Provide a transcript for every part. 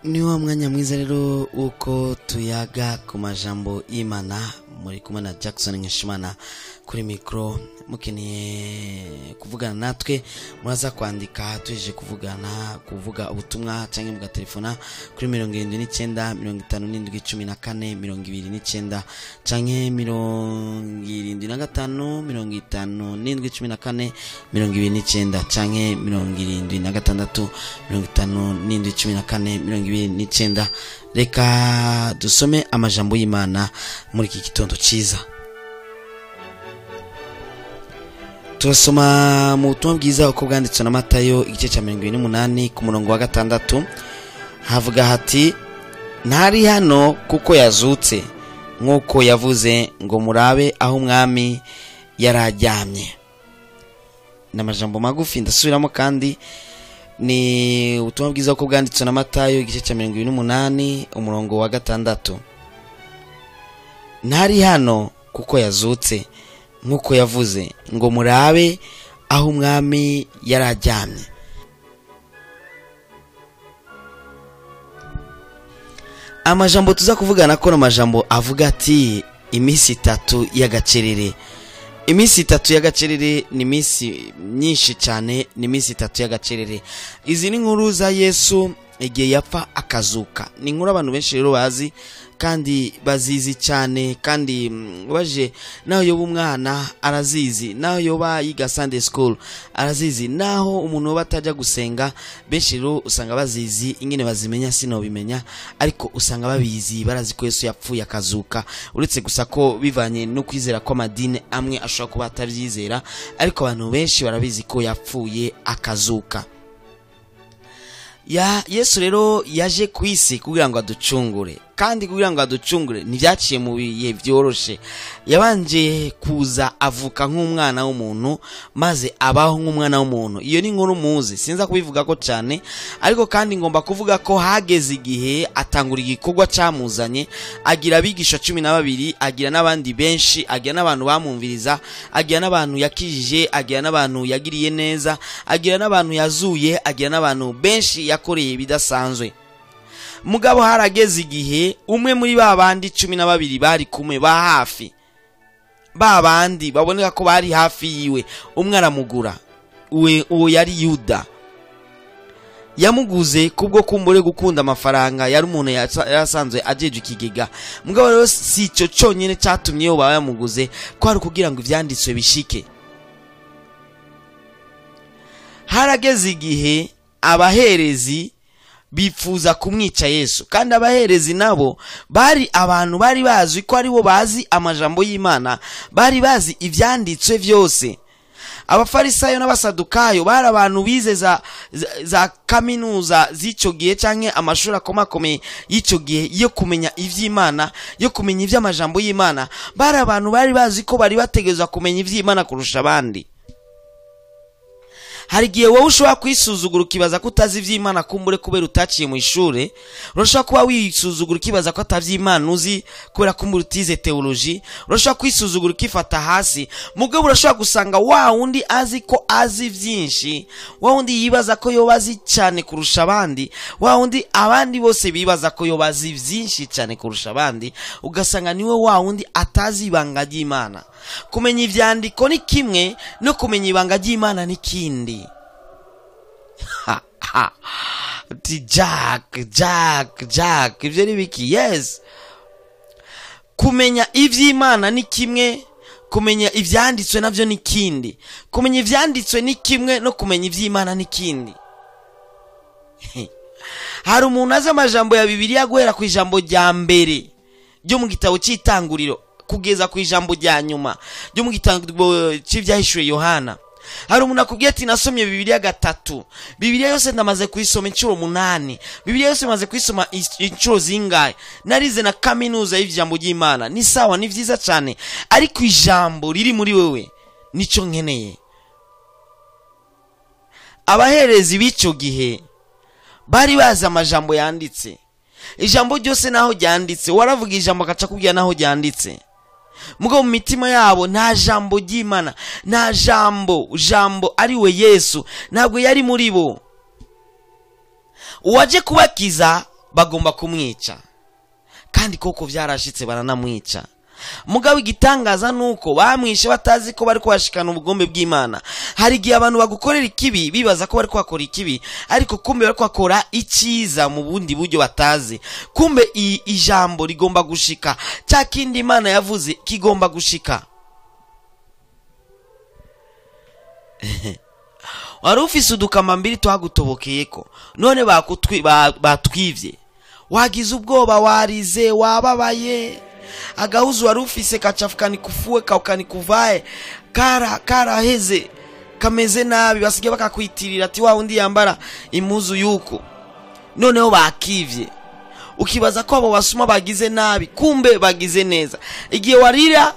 Ni wa mwanya mwiza rero uko tuyaga ku majambo y'Imana, muri kumwe na Jackson Nkeshimana kuri micro. Mukeneye kuvugana natwe muraza kwandika tujeje kuvugana, kuvuga ubutumwa cyangwa mugatelefona kuri 79 57 14 29 canke 75 57 14 29 canke 76 57 14 29. Reka dusome amajambo y'Imana muri iki gitondo ciza. Turasoma mu butumwa bwiza uko bwanditswe na Matayo igice cya 28 ku murongo wa 6, havuga hati: ntari hano kuko yazutse nk'uko yavuze, ngo murabe aho umwami yararyamye. N'amajambo magufi ndasubiramo, kandi ni ubutumwa bwiza uko bwanditswe na Matayo igice cya 28 umurongo wa 6. Ntari hano kuko yazutse nk'uko yavuze, ngo murabe aho umwami yararyamye. Amajambo tuza kuvugana ko amajambo avuga ati iminsi itatu y'agacerere. Iminsi itatu y'agacerere ni iminsi myinshi cyane, ni iminsi itatu y'agacerere. Izi ni inkuru za Yesu igihe yapfa akazuka. Ni inkuru abantu benshi rero bazi kandi bazizi cyane, kandi baje naho yoba umwana arazizi, naho yoba yiga Sunday school arazizi, naho umuntu yoba atajya gusenga, benshi rero usanga bazizi. Ingene bazimenya sinobimenya, ariko usanga babizi, barazi ko Yesu yapfuye akazuka, uretse gusa ko bivanye no kwizera kw'amadini amwe ashobora kuba atabyizera, ariko abantu benshi barabizi ko yapfuye akazuka. Ya Yesu rero yaje ku isi kugira ngo aducungure, kandi kugira ngo aducungure ntibyaciye mu bihe byoroshe. Yabanje kuza avuka nk'umwana w'umuntu, maze abaho nk'umwana w'umuntu. Iyo ni inkuru muzi, sinza kubivuga ko cyane, ariko kandi ngomba kuvuga ko hageze igihe atangura igikorwa cyamuzanye, agira abigisha 12, agira n'abandi benshi, agira n'abantu bamwumviriza, agira n'abantu yakijije, agira n'abantu yagiriye neza, agira n'abantu yazuye, agira n'abantu benshi yakoreye bidasanzwe. Mugabo harageze igihe umwe muri ba bandi 12 bari kumwe ba hafi, ba bandi baboneka ko bari hafi yiwe, umwe aramugura. Uwo yari Yuda. Yamuguze kubwo kumbure gukunda amafaranga, yari umuntu yarasanzwe ajeje ikigega. Mugabo rero si ico cyonyine cyatumye yo bayamuguze, ko ari kugira ngo ivyanditswe bishike. Harageze igihe abaherezi bifuza kumwica Yesu, kandi abaherezi nabo bari abantu bari bazwi ko ari bo bazi amajambo y'Imana, bari bazi ivyanditswe vyose. Abafarisayo n'abasadukayo bari abantu bize za kaminuza z'icyo gihe canke amashuri akomakomeye y'icyo gihe yo kumenya ivy'Imana, yo kumenya ivy'amajambo y'Imana. Bari abantu bari bazi ko bari bategerezwa kumenya ivy'Imana kurusha abandi. Hari igihe wowe ushobora kwisuzugura ukibaza ko utazi ivy'Imana kumbure kubera utaciye mu ishure. Urashobora kuba wisuzugura ukibaza ko atavy'Imana uzi kubera kumbure utize theology. Urashobora kwisuzugura ukifata hasi, mugabo urashobora gusanga wa wundi azi ko azi vyinshi, wa wundi yibaza ko yoba azi cyane kurusha abandi, wa wundi abandi bose bibaza ko yoba azi vyinshi cyane kurusha abandi, ugasanga niwe wa wundi atazi ibanga ry'Imana. Kumenya ivyandiko ni kimwe, no kumenya ibanga ry'Imana ni kindi. Jack, Jack, Jack, ivyo ni biki? Yes. Kumenya ivy'Imana ni kimwe, kumenya ivyanditswe navyo ni kindi. Kumenya ivyanditswe ni kimwe, no kumenya ivy'Imana ni kindi. Hari umuntu azi amajambo ya Bibiliya guhera ku ijambo rya mbere ryo mu gitabo cy'itanguriro kugeza ku ijambo rya nyuma ryo mu gitabo cy'ivyahishuwe Yohana. Hari umuntu akubwiye ati nasomye Bibiliya 3, Bibiliya yose ndamaze kuyisoma inshuro 8, Bibiliya yose maze kuyisoma inshuro zingahe, narize na kaminuza y'ijambo ry'Imana. Ni sawa, ni vyiza cyane, ariko ijambo riri muri wewe nico nkeneye. Abaherezi b'ico gihe bari bazi amajambo yanditse, ijambo ryose naho ryanditse, waravuga ijambo akaca kubwira naho ryanditse. Mugabo mu mitima yabo nta jambo ry'Imana, nta jambo ari we Yesu, ntabwo yari muri bo. Uwaje kubakiza Bagomba kumwica, kandi koko byarashitse, baranamwica. Mugabo igitangaza nuko bamwishe batazi ko bari kubashikana ubugombe bw'Imana. Hari igihe abantu bagukorera ikibi bibaza ko bari kwakora ikibi, ariko kumbe bari kwakora icyiza mu bundi buryo batazi. Kumbe ijambo rigomba gushika, cya kindi Imana yavuze kigomba gushika. Wari ufise udukamambiri twagutobokeyeko, none batwivye, wagize ubwoba, warize, wababaye. Agahuzu wari ufise kachafuka nikufue kaukanikuvae, karaheze, kameze nabi, basigaye bakakwitirira ati wa undi yambara impuzu yuko. Noneho bakivye, ukibaza ko abo basuma bagize nabi, kumbe bagize neza. Igihe warira,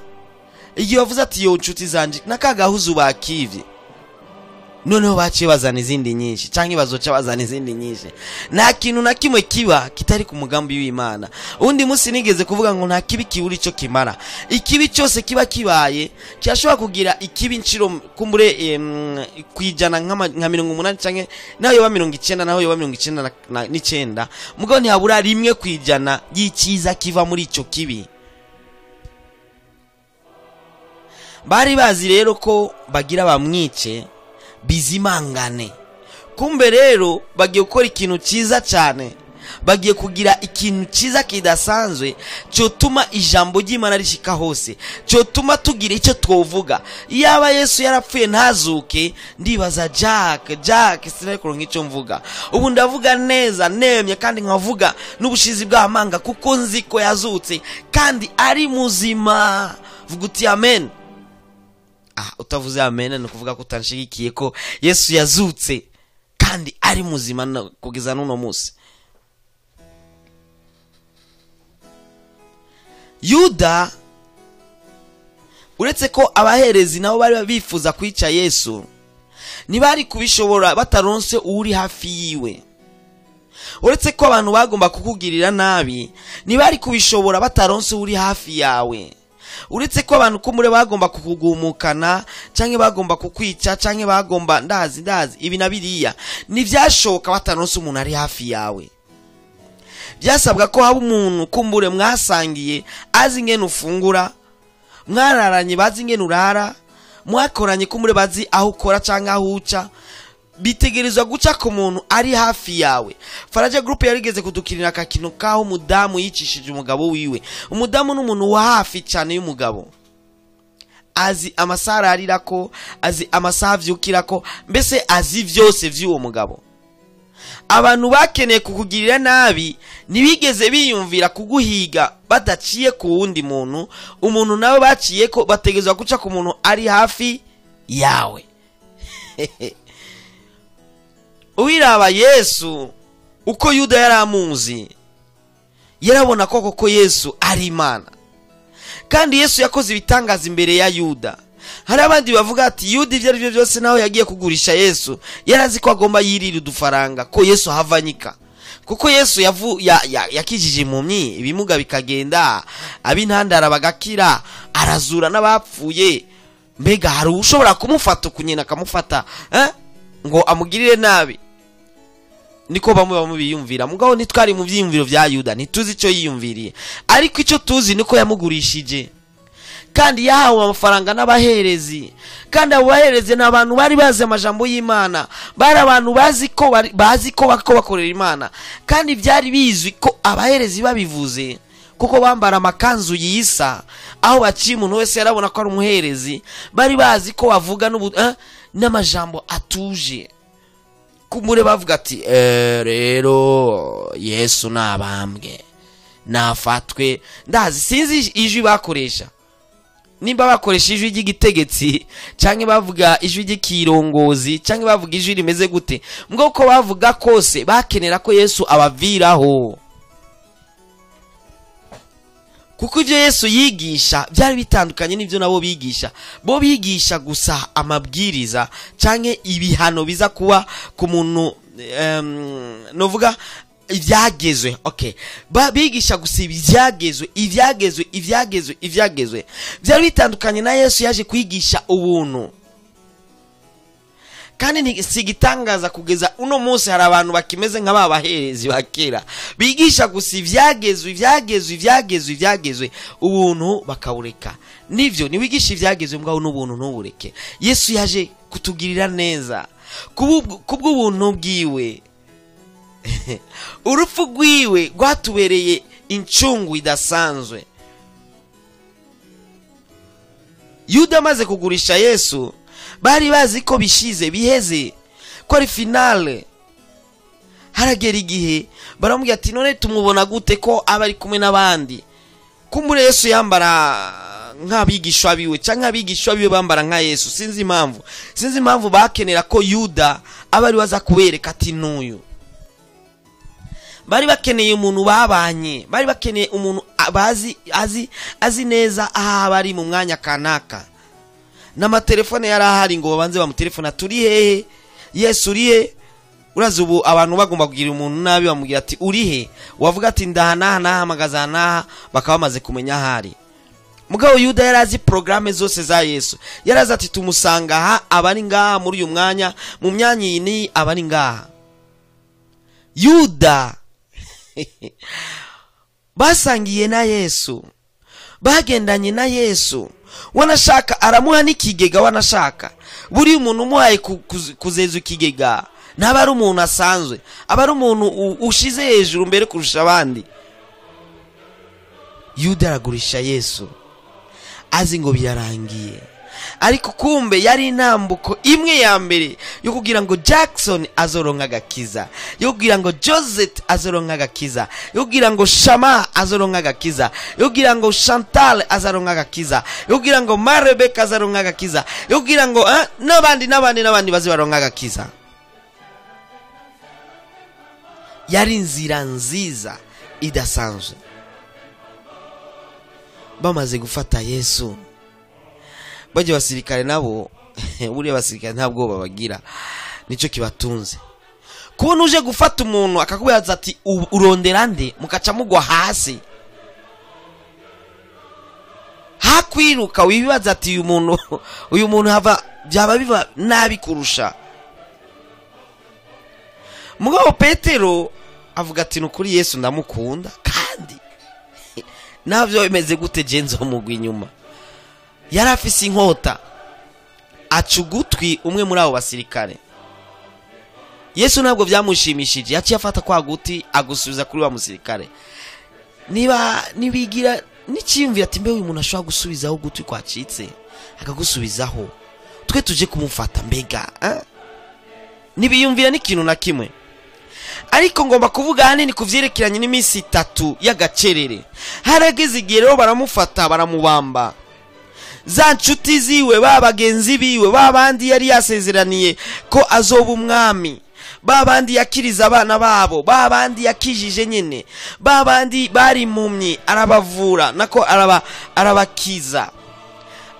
igihe wavuze ati yo nshuti zanje, nakagahuzu bakivye, noneho baciye bazana izindi nyinshi, canke bazoca bazana izindi nyinshi. Nta kintu na kimwe kiba kitari ku mugambi w'Imana. Undi munsi nigeze kuvuga ngo nta kibi kibura ico kimara. Ikibi cyose kiba kibaye kirashobora kugira ikibi nshiro kumbure kwijana nka 80 canke naho yoba 90, naho yoba 99, mugabo ntihabura rimwe kwijana y'icyiza kiva muri ico kibi. Bari bazi rero ko bagira bamwice bizimangane, kumbe rero bagiye gukora ikintu cyiza cyane, bagiye kugira ikintu cyiza kidasanzwe cyotuma ijambo ry'Imana rishika hose, cyotuma tugira icyo twovuga. Yaba Yesu yarapfuye ntazuke, ndibaza Jack sinari kuronka icyo mvuga. Ubu ndavuga neza nemye, kandi nkavuga n'ubushizi bw'amanga, kuko nzi ko yazutse kandi ari muzima. Vuga uti amen. Utavuze amen ni ukuvuga ko utanshigikiye ko Yesu yazutse kandi ari muzima kugeza n'uno munsi. Yuda, uretse ko abaherezi nabo bari bifuza kwica Yesu, ntibari kubishobora bataronse uri hafi yiwe. Uretse ko abantu bagomba kukugirira nabi, ntibari kubishobora bataronse uri hafi yawe. Uretse ko abantu kumure bagomba kukugumukana, canke bagomba kukwica, canke bagomba ndazi ibi na biriya, ntivyashoboka bataronse umuntu ari hafi yawe. Byasabwa ko haba umuntu kumbure mwasangiye, azi ingene ufungura, mwararanye bazi ingene urara, mwakoranye kumbure bazi aho ukora canke aho uca. Bitegerezwa guca ku muntu ari hafi yawe. Faraja Group yarigeze kudukirira akakino kaho umudamu yicishije umugabo wiwe. Umudamu n'umuntu wa hafi cyane y'umugabo, azi amasaha arirako, azi amasaha avyukirako, mbese azi vyose vy'uwo mugabo. Abantu bakeneye kukugirira nabi ntibigeze biyumvira kuguhiga badaciye ku wundi muntu. Umuntu nawe baciye ko bategezwa guca ku muntu ari hafi yawe. Uwiraba Yesu uko Yuda yaramuzi, yarabona koko ko Yesu ari Imana, kandi Yesu yakoze ibitangaza imbere ya Yuda. Hari abandi bavuga ati Yuda ivyo arivyo byose naho yagiye kugurisha Yesu, yarazi ko agomba yirira udufaranga, ko Yesu havanyika, kuko Yesu yakijije impumyi, ibimuga bikagenda, ab'intandara bagakira, arazura n'abapfuye. Mbega hari ushobora kumufata ukunyina akamufata ngo amugirire nabi? Niko bamwe biyumvira. Mugabo ntitwari mu byiyumviro bya Yuda, ntituzi icyo yiyumviriye, ariko icyo tuzi niko yamugurishije, kandi yahawe amafaranga n'abaherezi. Kandi abo baherezi ni abantu bari bazi amajambo y'Imana, bari abantu bazi ko bakorera Imana, kandi byari bizwi ko abaherezi babivuze, kuko bambara amakanzu yisa, aho baciye umuntu wese yarabona ko ari umuherezi. Bari bazi ko bavuga n'amajambo atuje. Kumure bavuga ati rero Yesu nabambwe, nafatwe. Ndazi sinzi ijwi bakoresha, nimba bakoresha ijwi ry'igitegetsi canke bavuga ijwi ry'ikirongozi canke bavuga ijwi rimeze gute, mbwo ko bavuga kose bakenera ko Yesu abaviraho, kuko ivyo Yesu yigisha byari bitandukanye n'ivyo nabo bigisha. Bo bigisha gusa amabwiriza canke ibihano biza kuba ku muntu, novuga ivyagezwe. Okay, bigisha gusa ivyagezwe, ivyagezwe, ivyagezwe, ivyagezwe. Byari bitandukanye na Yesu yaje kwigisha ubuntu. Kandi si igitangaza kugeza uno munsi hari abantu bakimeze nka ba baherezi ba kera bigisha gusa ibyagezwe ibyagezwe ibyagezwe ibyagezwe, ubuntu bakabureka. Nivyo, niwigisha ibyagezwe mbwaho n'ubuntu ntubureke. Yesu yaje kutugirira neza kubw'ubuntu bwiwe. Urupfu rwiwe rwatubereye incungu idasanzwe. Yuda amaze kugurisha Yesu, bari bazi ko bishize biheze, ko ari finale. Haragera igihe baramubwira ati none tumubona gute ko aba ari kumwe n'abandi? Kumbure Yesu yambara nk'abigishwa biwe, canke abigishwa biwe bambara nka Yesu. Sinzi impamvu, sinzi impamvu bakenera ko Yuda aba ari waza kubereka ati n'uyu. Bari bakeneye umuntu babanye, bari bakeneye umuntu bazi azi neza aha bari mu mwanya kanaka. N'amatelefone yari ahari ngo babanze bamutelefona, turi hehe? Yesu uri he? Urazi ubu abantu bagomba kugira umuntu nabi bamubwira ati uri he? Wavuga ati ndaha naha nahamagaza naha, bakaba bamaze kumenya ahari. Mugabo Yuda yarazi programme zose za Yesu. Yarazi ati tumusanga aha, abari ngaha muri uyu mwanya, mu myanya iyi ni abari ngaha. Yuda basangiye na Yesu, bagendanye na Yesu, wanashaka aramuha n'ikigega. Wanashaka buri umuntu umuhaye kuzeza ikigega, ntaba ari umuntu asanzwe, aba ari umuntu ushize hejuru mbere kurusha abandi. Yuda aragurisha Yesu azi ngo birarangiye, ariko kumbe yari intambuko imwe ya mbere yo kugira ngo Jackson azoronka agakiza, yo kugira ngo Josette azoronka agakiza, yo kugira ngo Shama azoronka agakiza, yo kugira ngo Chantal azoronka agakiza, yo kugira ngo Marebeka azoronka agakiza, yo kugira ngo n'abandi n'abandi n'abandi bazibaronka agakiza. Yari inzira nziza idasanzwe. Bamaze gufata Yesu, bajya abasirikare nabo, buriya abasirikare ntabwo babagira, nicyo kibatunze. Kubona uje gufata umuntu akakubaza ati urondera nde, mukaca mugwa hasi, hakwiruka wibaza ati uyu muntu hava byaba biba nabi kurusha. Mugabo Petero avuga ati nukuri Yesu ndamukunda, kandi navyo bimeze gute je nzomugwa inyuma. Yari afise inkota, aca ugutwi umwe muri abo basirikare. Yesu ntabwo byamushimishije, yaciye afata kwa guti agusubiza kuri wa musirikare. Niba nibigira n'ikiyumvira ati mbe uyu muntu ashobora gusubizaho gutwi kwacitse, akagusubizaho, twe tuje kumufata mbega nibiyumvira n'ikintu na kimwe. Ariko ngomba kuvuga hanini kuvyerekeranye n'iminsi itatu y'agacerere. Harageze igihe rero baramufata baramubamba. Za nshuti ziwe, ba bagenzi biwe, ba bandi yari yasezeraniye ko azoba umwami, ba bandi yakiriza abana babo, ba bandi yakijije nyene, ba bandi bari impumyi arabavura, nako arabakiza.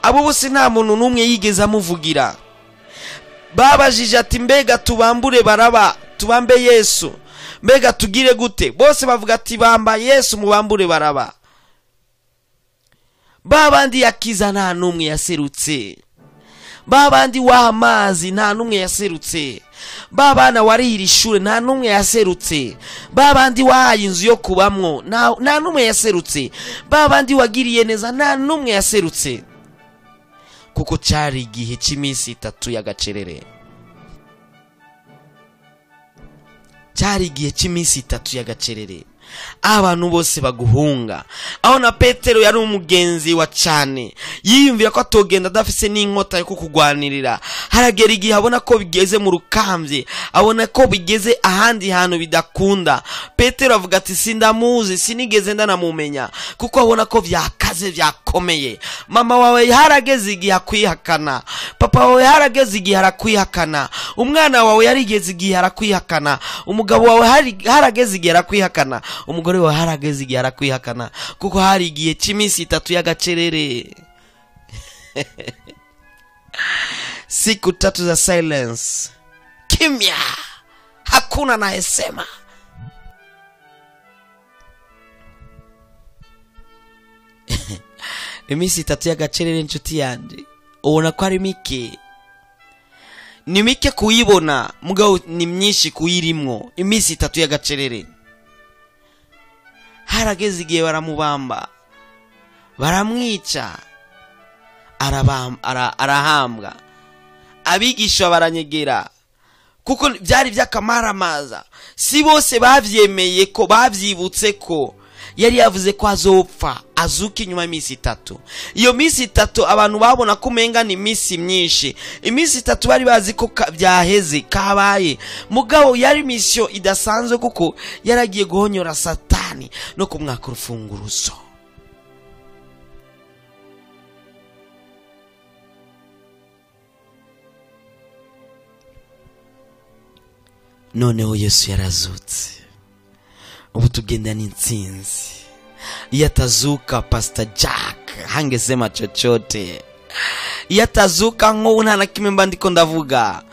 Abo bose nta muntu n'umwe yigeze amuvugira. Babajije ati mbega tubambure Baraba, tubambe Yesu, mbega tugire gute? Bose bavuga ati bamba Yesu, mubambure Baraba. Babandi yakiza nta numwe yaserutse, babandi waha amazi nta numwe yaserutse, babana warihira ishure nta numwe yaserutse, babandi wahaye inzu yo kubamwo nta numwe yaserutse, babandi wagiriye neza nta numwe yaserutse. Kuko cyari igihe cy'iminsi itatu y'agacerere. Cyari igihe cy'iminsi itatu y'agacerere. Abantu bose baguhunga. Aho na Petero yari umugenzi wa cyane, yiyumvira ko atogenda adafise n'inkota yo kukugwanirira. Haragera igihe abona ko bigeze mu rukambye, abona ko bigeze ahandi hantu bidakunda. Petero avuga ati sindamuzi, sinigeze ndanamumenya, kuko abona ko byakaze byakomeye. Mama wawe harageze igihe akwihakana, papa wawe harageze igihe arakwihakana, umwana wawe yarigeze igihe arakwihakana, umugabo wawe harageze igihe arakwihakana, umugore wawe harageze igihe arakwihakana, kuko hari igihe cy'iminsi itatu y'agacerere. Siku tatu za silence, kimya, hakuna anayesema. Iminsi itatu y'agacerere, inshuti yanje, ubona ko ari mike. Ni mike kuyibona, mugabo ni myinshi kuyirimwo. Iminsi itatu y'agacerere. Harageze igihe baramubamba, baramwica, arahambwa, abigisha baranyegera, kuko byari by'akamaramaza. Si bose bavyemeye ko bavyibutse ko yari yavuze ko azopfa azuka inyuma y'iminsi itatu. Iyo minsi itatu abantu babona ko umenga ni iminsi myinshi. Iminsi itatu bari bazi ko byaheze kabaye, mugabo yari mission idasanzwe, kuko yaragiye guhonyora Satani no kumwaka urufunguruzo. Noneho Yesu yarazutse, ubu tugenda n'intsinzi. Iyo atazuka Pastor Jack hangesema chochote. Iyo atazuka nk'ubu nta na kimwe mba ndiko ndavuga.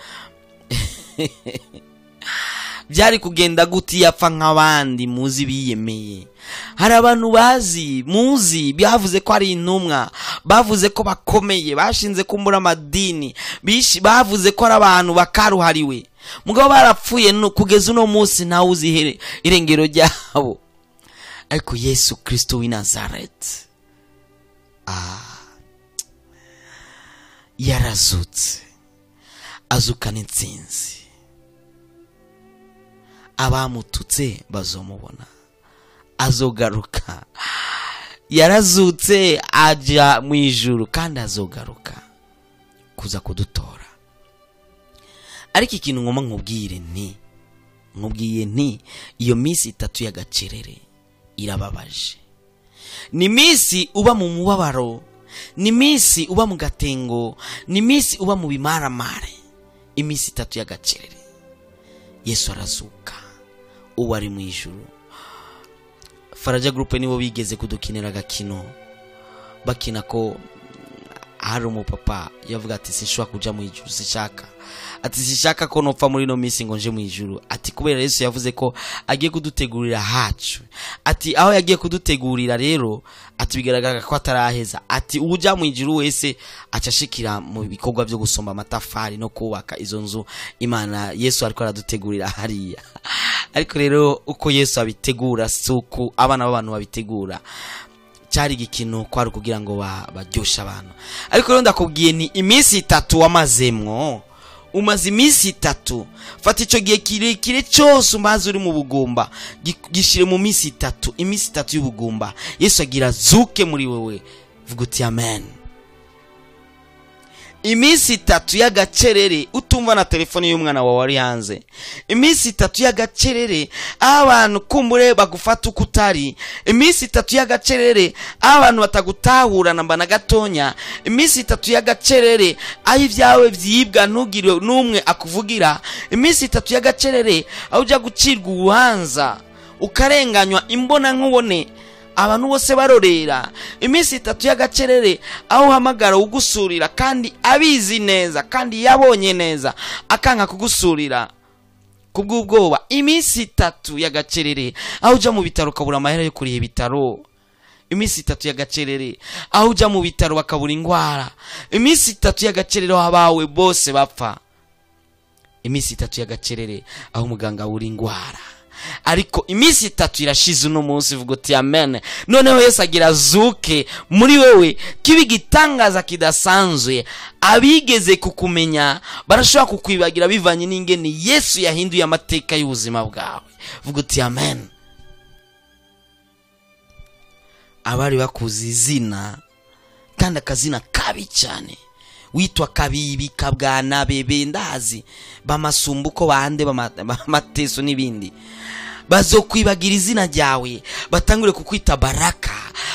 Byari kugenda gute iyo apfa nk'abandi muzi biyemeye? Hari abantu bazi muzi bavuze ko ari intumwa, bavuze ko bakomeye, bashinze kumbura amadini, bavuze ko ari abantu bakaruhariwe, mugabo barapfuye no kugeza uno munsi ntawe uzi irengero ryabo. Ariko Yesu Kristo w'i Nazareti yarazutse, azukana intsinzi. Abamututse bazomubona, azogaruka. Yarazutse aja mu ijuru kandi azogaruka kuza kudutora. Ariko ikintu ngoma nkubwire nti, nkubwiye nti iyo minsi itatu y'agacerere irababaje. Ni minsi uba mu mubabaro, ni minsi uba mu gatengo, ni minsi uba mu bimaramare. Iminsi itatu y'agacerere. Yesu arazuka, ubu ari mu ijuru. Faraja Group nibo bigeze kudukinira agakino, bakina ko hari umupapa yavuga ati sinshobora kuja mu ijuru, sinshaka. Ati sinshaka ko nopfa muri no minsi ngo nje mu ijuru. Ati kubera Yesu yavuze ko agiye kudutegurira hacu. Ati aho yagiye kudutegurira rero, ati bigaragara ko ataraheza. Ati uja mu ijuru wese acashikira mu bikorwa byo gusomba amatafari no kubaka izo nzu Imana Yesu ariko aradutegurira hariya. Ariko rero uko Yesu abitegura suku abana b'abantu babitegura. Cyari igikino kwari kugira ngo baryoshe abantu. Ariko rero ndakubwiye ni iminsi itatu wamazemwo. Umaze iminsi itatu. Fata ico gihe kirekire cyose umaze uri mu bugumba, gishire mu minsi itatu, iminsi itatu y'ubugumba. Yesu agira zuke muri wewe. Vuga uti amen. Iminsi itatu y'agacerere utumva na telefone y'umwana wawe ari hanze. Iminsi itatu y'agacerere abantu kumbure bagufata uko utari. Iminsi itatu y'agacerere abantu batagutahura namba na gatonya. Iminsi itatu y'agacerere aho ibyawe byibwa ntugire n'umwe akuvugira. Iminsi itatu y'agacerere aho ujya gucirwa urubanza ukarenganywa imbona nkubone, abantu bose barorera. Iminsi itatu y'agacerere aho uhamagara ugusurira kandi abizi neza kandi yabonye neza akanka kugusurira kubw'ubwoba. Iminsi itatu y'agacerere aho uja mu bitaro ukabura amahera yo kuriha ibitaro. Iminsi itatu y'agacerere aho uja mu bitaro bakabura ingwara. Iminsi itatu y'agacerere aho abawe bose bapfa. Iminsi itatu y'agacerere aho umuganga abura ingwara. Ariko iminsi itatu irashize uno munsi, vuga uti amen. Noneho Yesu agira zuke muri wewe, kibi gitangaza kidasanzwe. Abigeze kukumenya barashobora kukwibagira bivanye n'ingene Yesu yahinduye amateka y'ubuzima bwawe. Vuga uti amen. Abari bakuzi izina kandi akazina kabi cyane, witwa Kabibi, Kabwana, Bebe, ndazi bamasumbuko bande bamateso n'ibindi, bazokwibagira izina ryawe, batangure kukwita Baraka,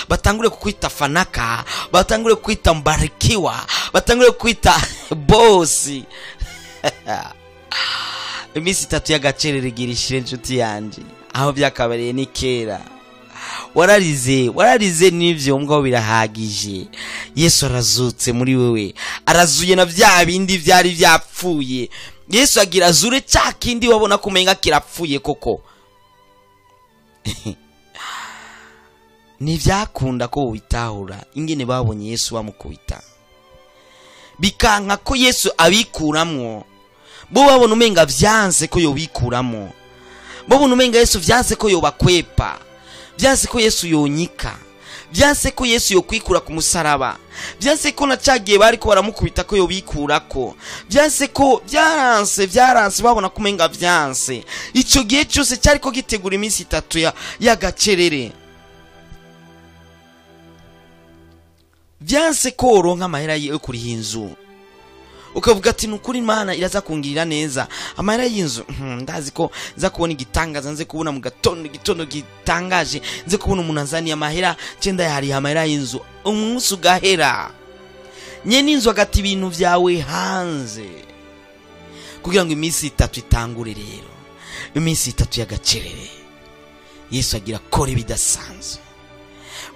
batangure kukwita Fanaka, batangure kukwita Mbarikiwa, batangure kukwita Bosi. Iminsi itatu y'agacerere girishire inshuti yanje, aho byakabereye ni kera. Wararize, wararize n'ivyo mbwa birahagije. Yesu arazutse muri wewe, arazuye na bya bindi byari byapfuye. Yesu agira azure cya kindi wabona kumenga kirapfuye koko. Ntibyakunda ko ubitahura ingene babonye Yesu bamukubita, bikanka ko Yesu abikuramwo. Bo babona umenga vyanse ko yobikuramo, babona umenga Yesu vyanse ko yobakwepa, vyanse ko Yesu yonyika, vyanse ko Yesu yokwikura ku musaraba, vyanse ko na cagiye bariko baramukubita ko yobikurako, vyanse ko vyaranse babona kumenga vyanse. Ico gihe cyose cyariko gitegura iminsi itatu y'agacerere. Vyanse ko uronka amahera yo kuriha inzu, ukavuga ati nukuri Imana iraza kungirira neza, amahera y'inzu ndazi ko nza kubona igitangaza, nze kubona mu gatondo igitondo gitangaje, nze kubona umuntu anzaniye amahera cenda yahariye amahera y'inzu. Umunsi ugahera nyene inzu agata ibintu vyawe hanze kugira ngo iminsi itatu itangure. Rero iminsi itatu y'agacerere Yesu agira kore bidasanzwe.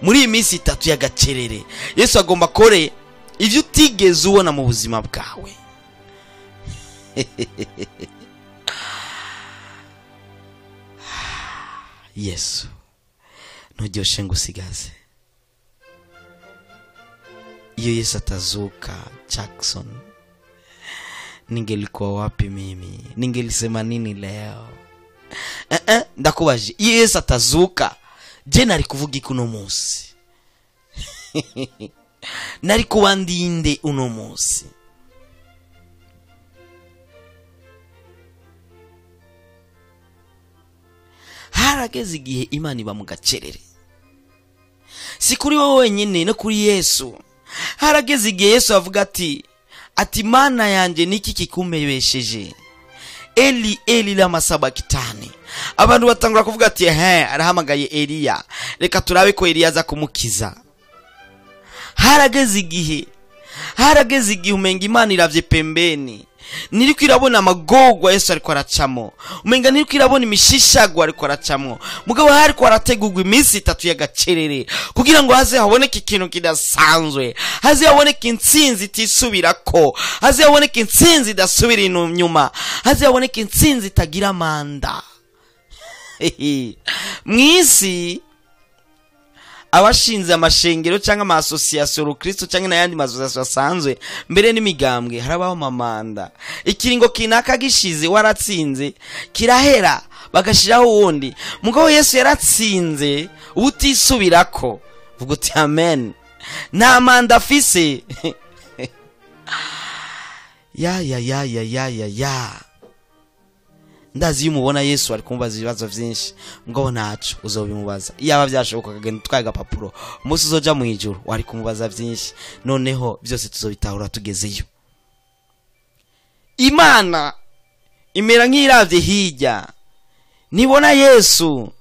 Muri iyi minsi itatu y'agacerere Yesu agomba kore ivyo utigeze ubona mu buzima bwawe. Yesu nturyoshe ngo usigaze. Iyo Yesu atazuka, Jackson, ningelikuwa wapi mimi? Ningelisema nini leo? Ndakubaje, iyo Yesu atazuka, je nari kuvuga iki uno munsi? Nari kuba ndinde uno munsi? Harageze igihe Imana iba mu gacerere, si kuri wowe wenyine, no kuri Yesu. Harageze igihe Yesu avuga ati Mana yanje niki kikumpebesheje? Eli Eli lama sabakitani. Abantu batangura kuvuga ati arahamagaye Eliya, reka turabe ko Eliya aza kumukiza. Harageze igihe umenga Imana iravye pembeni, niriko irabona amagogwa Yesu ariko aracamo, umenga niriko irabona imishishagwa ariko aracamo. Mugabo hariko arategurwa iminsi itatu y'agacerere kugira ngo haze haboneke ikintu kidasanzwe, haze haboneke intsinzi itisubirako, haze haboneke intsinzi idasubira inyuma, haze haboneke intsinzi itagira manda. Mwisi abashinze amashengero cyangwa ama association rukristo cyangwa n'ayandi masosiyasiyo asanzwe mbere n'imigambwe, harabaho mamanda. Ikiringo kinaka gishize waratsinze kirahera, bagashiraho uwundi. Mugabo Yesu yaratsinze utisubirako. Vuga uti amen. Nta manda afise. Ya ya ya ya ya ya ya. Ndazi iyo umubona Yesu ari kumubaza ibibazo vyinshi, mugabo ntaco uzobimubaza. Iyaba vyashoboka akagenda utwaye agapapuro, umunsi uzoja mu ijuru wari kumubaza vyinshi. Noneho byose tuzobitahura tugezeyo. Imana imera nk'iravye hirya, nibona Yesu.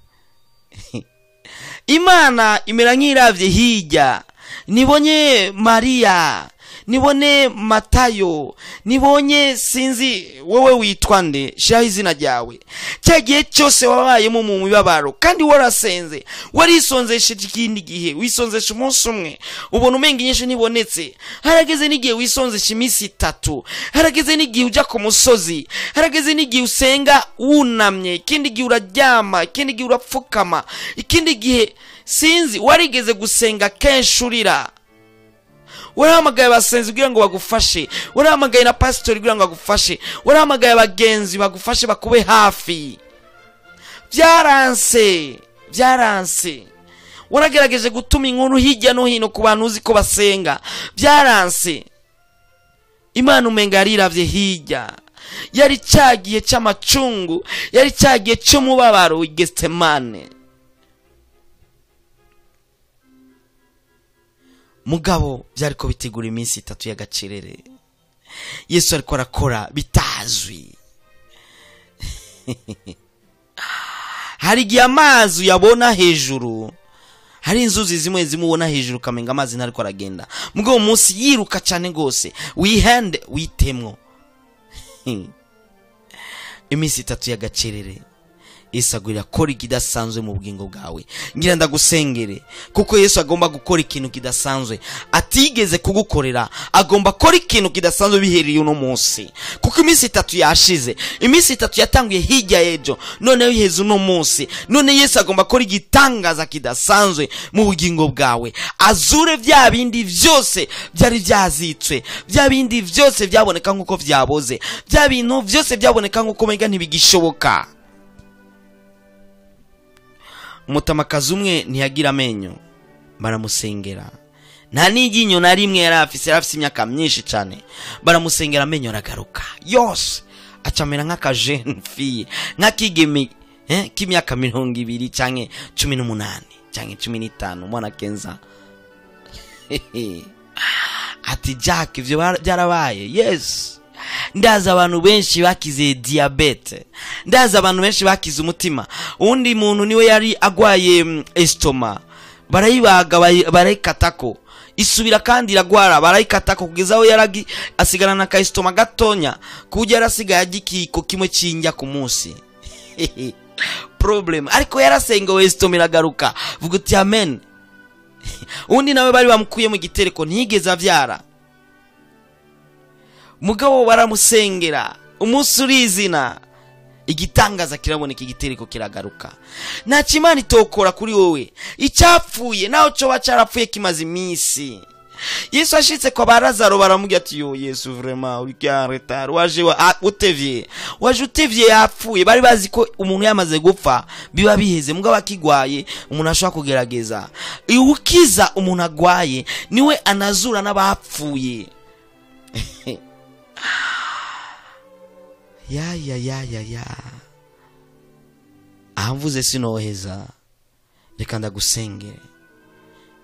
Imana imera nk'iravye hirya, nibonye Maria, nibone Matayo, nibonye sinzi wowe witwa nde, shiraho izina ryawe. Cya gihe cyose wabayemo mu mibabaro kandi warasenze, warisonzesheje ikindi gihe, wisonzesha umunsi umwe, ubona umenga inyishu ntibonetse. Harageze n'igihe wisonzesha iminsi itatu, harageze n'igihe uja ku musozi, harageze n'igihe usenga wunamye, ikindi gihe uraryama, ikindi gihe urapfukama, ikindi gihe sinzi warigeze gusenga kenshi urira. Warahamagaye abasenzi kugira ngo bagufashe, warahamagaye na pasitori kugira ngo bagufashe, warahamagaye abagenzi bagufashe bakube hafi. Byaranse. Waragerageje gutuma inkuru hirya no hino ku bantu uzi ko basenga, byaranse. Imana umenga yariravye hirya, yari cyagiye cy'amacungu, yari cyagiye cy'umubabaro w'Getsemane. Mugabo byariko bitegura iminsi itatu y'agacerere. Yesu ariko arakora bitazwi. Hari igihe amazi uyabona hejuru, hari inzuzi zimwe zimubona hejuru kamenga amazi ntariko aragenda. Mugabo munsi yiruka cyane gose, wihende witemwo. Iminsi itatu y'agacerere Yesu agwira akora ikidasanzwe mu bugingo bwawe. Ngira ndagusengere, kuko Yesu agomba gukora ikintu kidasanzwe atigeze kugukorera. Agomba gukora ikintu kidasanzwe bihereye uno munsi, kuko iminsi itatu yashize, iminsi itatu yatanguye hirya y'ejo, noneho iheze uno munsi. None Yesu agomba gukora igitangaza kidasanzwe mu bugingo bwawe, azure bya bindi byose byari byazitswe, bya bindi byose byaboneka nk'uko byaboze, bya bintu byose byaboneka nk'uko mega ntibigishoboka. Umutamakazi umwe ntiyagira amenyo, baramusengera, nta n'iryinyo na rimwe yari afise, yari afise imyaka myinshi cyane. Baramusengera amenyo aragaruka yose, acamera nk'akajene fille, nk'akigeme k'imyaka 20 canke 18 canke 15, umwana kenza. Ati Jack, ivyo byarabaye. Yes, ndazi abantu benshi bakize diabete, ndazi abantu benshi bakize umutima. Undi muntu niwe yari agwaye estoma, barayibaga barayikatako, isubira kandi iragwara, barayikatako kugeza aho yaragi asigarana ka estoma gatonya, kujya yarasigaye agikiko kimwe cinjya ku munsi. Problem, ariko yarasenga estoma iragaruka. Vuga uti amen. Undi nawe bari bamukuye mu gitereko, ntiyigeze avyara, mugabo baramusengera umunsi urizina, igitangaza kiraboneka, igitereko kiragaruka. Nta kimana itokora kuri wowe, icyapfuye naho coba carapfuye kimaze iminsi. Yesu ashitse kwa ba Lazaro baramubwira ati yo Yesu vraiment uri en retard, waje utevye, waje utevye, yapfuye. Bari bazi ko umuntu yamaze gupfa biba biheze, mugabo akigwaye umuntu ashobora kugerageza. Ukiza umuntu agwaye niwe anazura n'abapfuye. Ya ya ya ya ya, ahamvuze sinoheza, reka ndagusengere.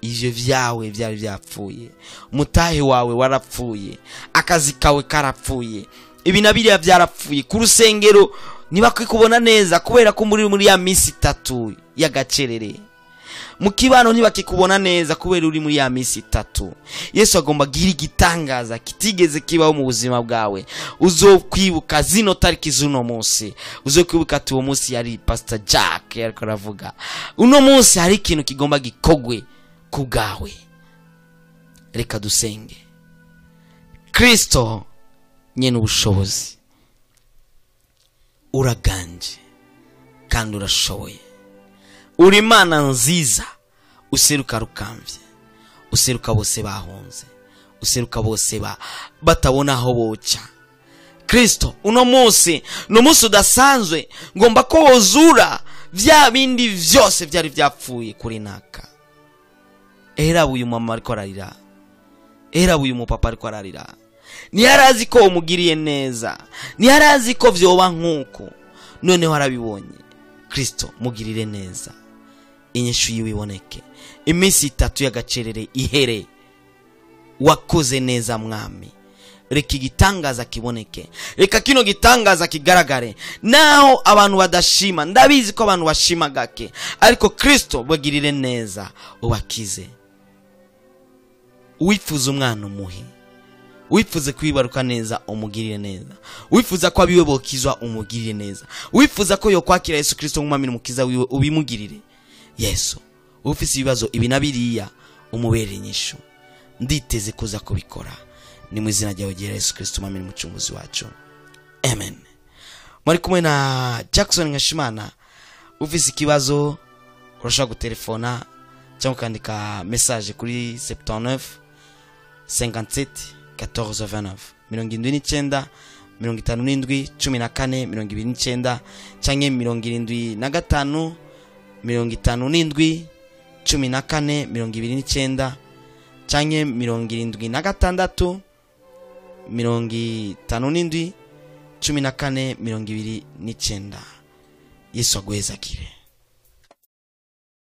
Ivyo vyawe vyari vyapfuye, umutahe wawe warapfuye, akazi kawe karapfuye, ibi na biriya vyarapfuye. Ku rusengero ntibakikubona neza kubera ko muri ya minsi itatu y'agacerere. Mu kibano ntibakikubona neza kubera uri muri ya minsi itatu. Yesu agomba agira igitangaza kitigeze kibaho mu buzima bwawe. Uzokwibuka zino tariki z'uno munsi, uzokwibuka ati uwo munsi yari Pastor Jack yariko aravuga. Uno munsi hari ikintu kigomba gikogwe ku bwawe. Reka dusenge. Kristo nyene ubushobozi, uraganje kandi urashoboye, uri Imana nziza, useruka rukamvye, useruka bose bahunze, useruka bose batabona aho boca. Kristo uno munsi ni umunsi udasanzwe, ngomba ko wozura vya bindi vyose vyari vyapfuye kuri naka. Era uyu mama ariko ararira, era uyu mupapa ariko ararira, ntiyarazi ko umugiriye neza, ntiyarazi ko vyoba nkuko, noneho arabibonye. Kristo mugirire neza, inyishu yiwe iboneke, iminsi itatu y'agacerere ihere. Wakoze neza mwami, reka igitangaza kiboneke, reka kino gitangaza kigaragare. Naho abantu badashima, ndabizi ko abantu bashima gake, ariko Kristo bagirire neza, ubakize. Uwifuza umwana umuhe, wifuza kwibaruka neza umugirire neza, wifuza ko abiwe bokizwa umugirire neza, wifuza ko yokwakira Yesu Kristo nk'umwami n'umukiza wiwe ubimugirire. Yesu ufise ibibazo ibi na biriya umubere inyishu. Nditeze kuza kubikora ni mu izina ryawe ryera Yesu Kristo umwami n'umucunguzi wacu, amen. Muri kumwe na Jackson Nkeshimana. Ufise ikibazo urashobora gutelefona cyangwa ukandika message kuri 79 57 14 29, 79 57 14 29 canke 75 57 14 29 canke 76 57 14 29. Yesu aguhezagire.